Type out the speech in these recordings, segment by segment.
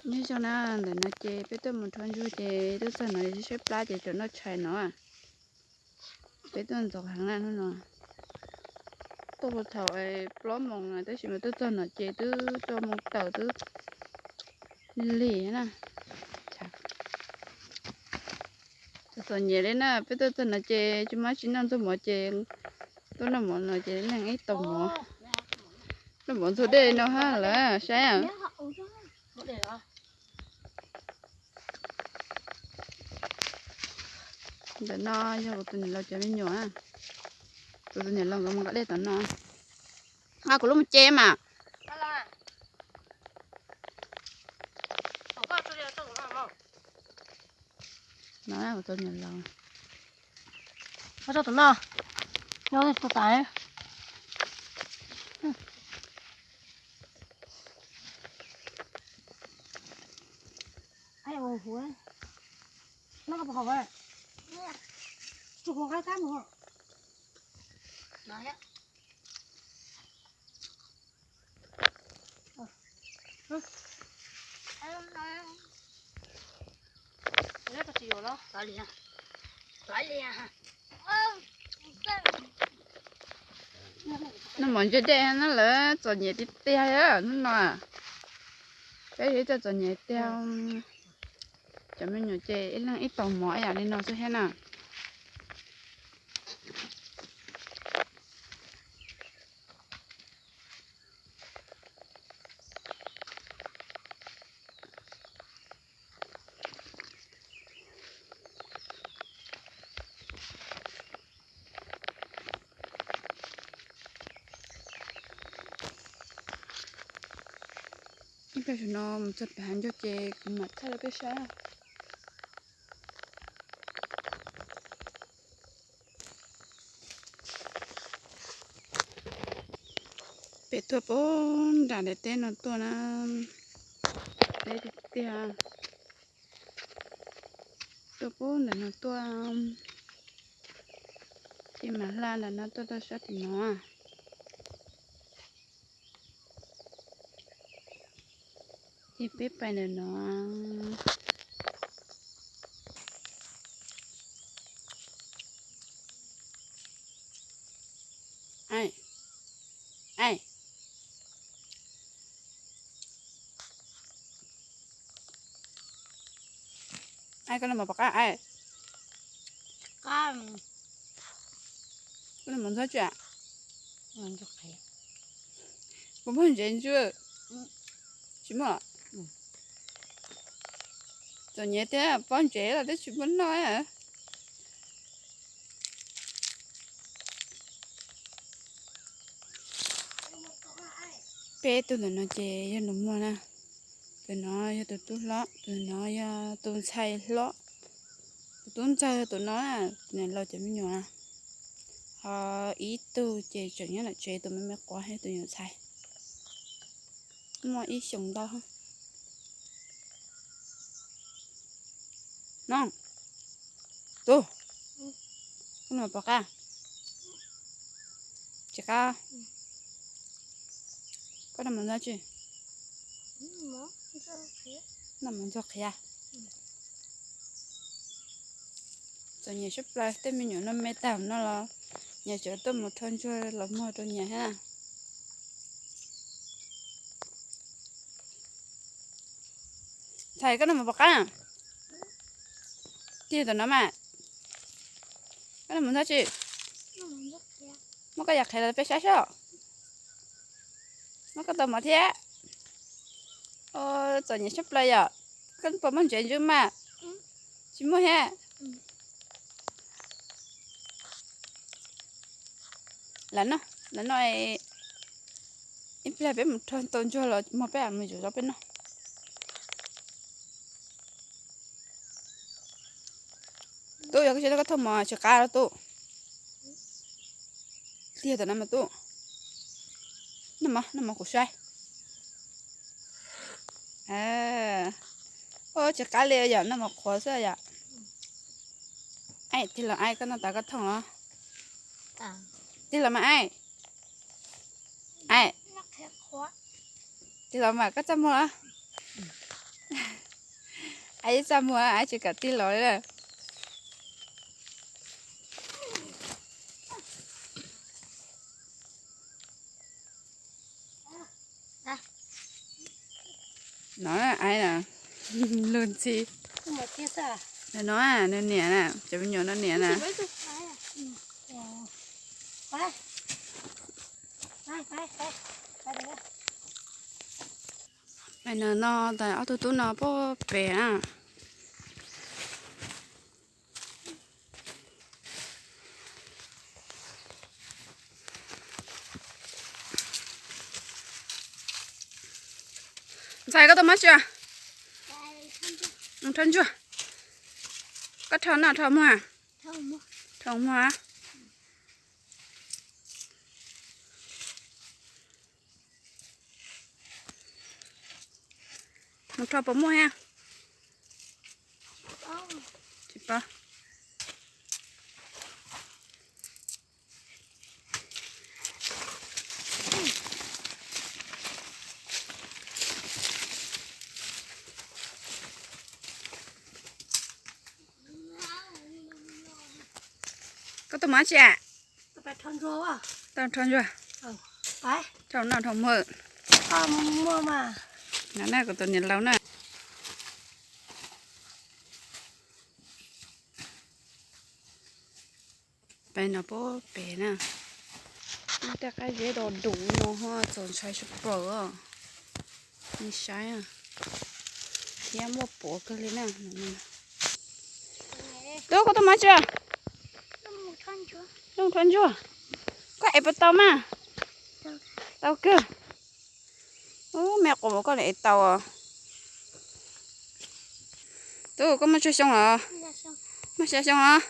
Nyob zoo na, ntawm no ces peb tuaj mus rho ntsuag ces tuaj txog no saib plab ces tseem noj tshais no. Peb tuaj ntxov heev na hnub no. Tuaj puag thaum plaub moos tab sis mas tuaj txog no ces twb rau moos tawm twb lig na. Txom txom nyem li na, peb tuaj txog no ces tsis muaj tsis noj ntxuag mov ces tuaj noj mov no ces leej ib tau mov. Noj mov ntxuag dej no ha lawm saib. Ntawm no yog kuv tus niam laus cov me nyuam. Kuv tus niam laus nkawd mus nqa dej tom no. Nqa kuv lub mus ce mas. No kuv tus niam laus. Tom no, nyob tus tas. Noj mov ntse dej no lawm, txom nyem tiag tiag hnub no. Peb yog ib co txom nyem tiag. Cov me nyuam ces ib leeg ib tau mov ib yam li no xwb thiab na. Ib pliag saum no mus txog pem hav ncauj ces kuv mam thaij rau peb saib. Peb tuaj puag nram daim teb no tuaj na, deb tiag tiag. Tuaj puag nram no tuaj, ces mam hla nram no tuaj rau sab tim no. Ces peb pais ntawm no. Koj noj mov pom qab, koj noj mov ntxob tsi? Puas muaj ntsev ntsuag? Tsis muaj. Txom nyem thiab, pob ntsev los twb tsis muaj noj. Peb tug ntawm no ces yog nus muag na. Tus no yog tus tub hlob, tus no yog tus ntxhais hlob. Tus tub ntxawg tus no na, tus niam laus cov me nyuam na. Ho ib tug ces tseem nyob nram tsev, tus me me quav thiab tus nyuam ntxhais. Muaj ib xyoos ntau. No, tus, koj noj mov pom qab? Tsis qab. Koj noj mov ntxob tsi? Noj mov ntxob qhiav. Txom nyem sab plaws, tej me nyuam no me tag no los nyias tseem tuaj mus rho ntsuag los muag rau nyias thiab. Ntxhais, koj noj mov pom qab? Tig tom no mas. Koj noj mov ntxob tsi? Muab koj yam qhiav los peb saib seb. Muab koj tau mov thiab. Txom nyem sab plaws yom. Koj puas muaj ntsev ntsuag mas? Tsis muaj thiab. Lam noj, lam noj, ib pliag peb mus rho tau ntsuag los muag peb mus yuav zov peb noj. Tub, yog koj tsis noj koj thauj mov tsis qab los tub. Tiag tom no mas tub. Noj mov, noj mov kuv saib. Ua tsis qab li yom, noj mov qhuav xwb yom. Aib, tig los aib, koj noj tas koj thooj os. Tig los mas aib. Aib. Tig los mas koj txaj muag los. Aiv txaj muag, aiv tsis kam tig los li. No aiv na, lug ntxhi. No nws niam na, cov me nyuam no niam na. Pais no no tas ob tug tub no puag pem na. Ntxhais, koj tus mob tsi? Rho ntsuag. Koj rho noj rho muag? Rho muag. Mus rho puas muaj thiab? Tsis paub. Koj tus mob tsi? Tau rho ntsuag, rho noj rho muag. No na kuv tus niam laus na. Peb no puag pem na, muaj tej qab zeb do dus no ho txaus ntshai tshaj plaws os. Nej saib, thiab muaj puav kawg li na. Tub, koj tuaj mus tsi? Tuaj rho ntsuag. Koj ev puas tau mas? Tau kawg. Ub, me quas koj ev tau os. Tub, koj muaj tsawg xyoo los? Muaj xya xyoo los?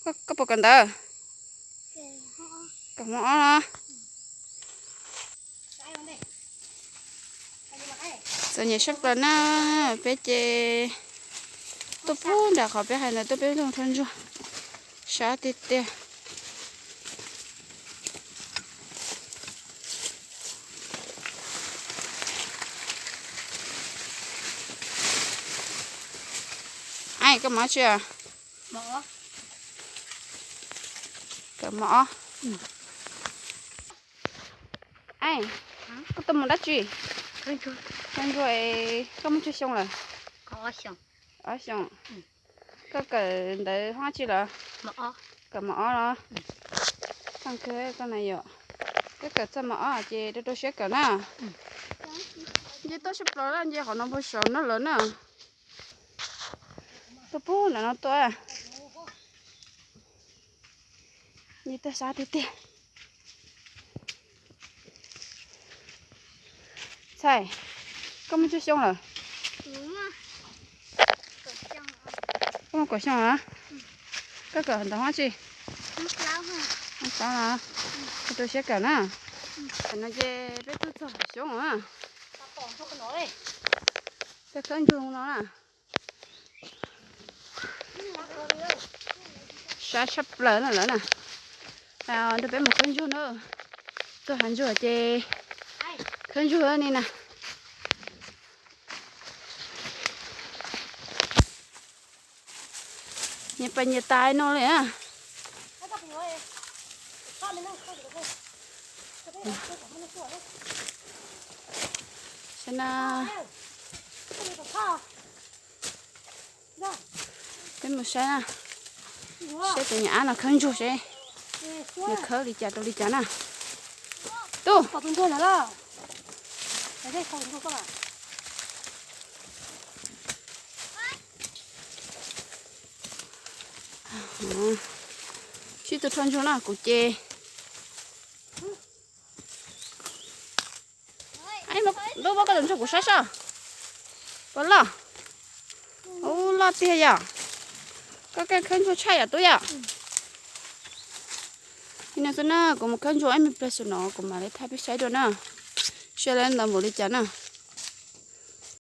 Koj puas kawm ntawv? Kawm mos ob los? Txom nyem sab plaws na, peb ces tuaj puag nram qhov peb hais ntawd tuaj peb tuaj rho ntsuag, sab tiag tiag. Aib, koj mos tsi? Kawm mos ob. Aib, koj tuaj mus dab tsi? Rho ntsuag. Koj muaj tsawg xyoo lawm? Ob xyoo. Koj kawm ntawv hoob tsi lawm? Kawm mos ob los? Txaj kawg koj na yom. Koj kawm txog mos ob ces rau rau siab kawm na. Nce toj sab plaws na, nce qhov no puag saud no lawm na. Tuaj puag nram no tuaj. Nce toj sab tiag tiag. Ntxhais, koj muaj tsawg xyoo lawm? Koj muaj kaum xyoo los? Koj kawm ntawv hoob tsi? Hoob plaub los? Rau rau siab kawm na. Tam no ces peb tuaj txog hav xyoob na. Peb khawb ntsuag no na. Sab tshaj plaws na lawm na. Nrog peb mus khawb ntsuag na. Tuaj hav ntsuag ces khawb ntsuag ni na. Nyias pais nyias tais no li na. Saib na. Peb mus saib na. Saib tus niam ab no khawb ntsuag seb nws khawb li cas rau li cas na. Tub, sib tw rho ntsuag na, kuv ces. Lub, muab koj tus ntsuag kuv saib seb puas loj. Ub, loj tiag yom. Koj keej khawb ntsuag tshaj yom tub yom. Li no xwb na, kuv mus khawb ntsuag ib me pliag xwb no kuv mam li thaij peb saib dua na. Saib li ntawd npaum li cas na.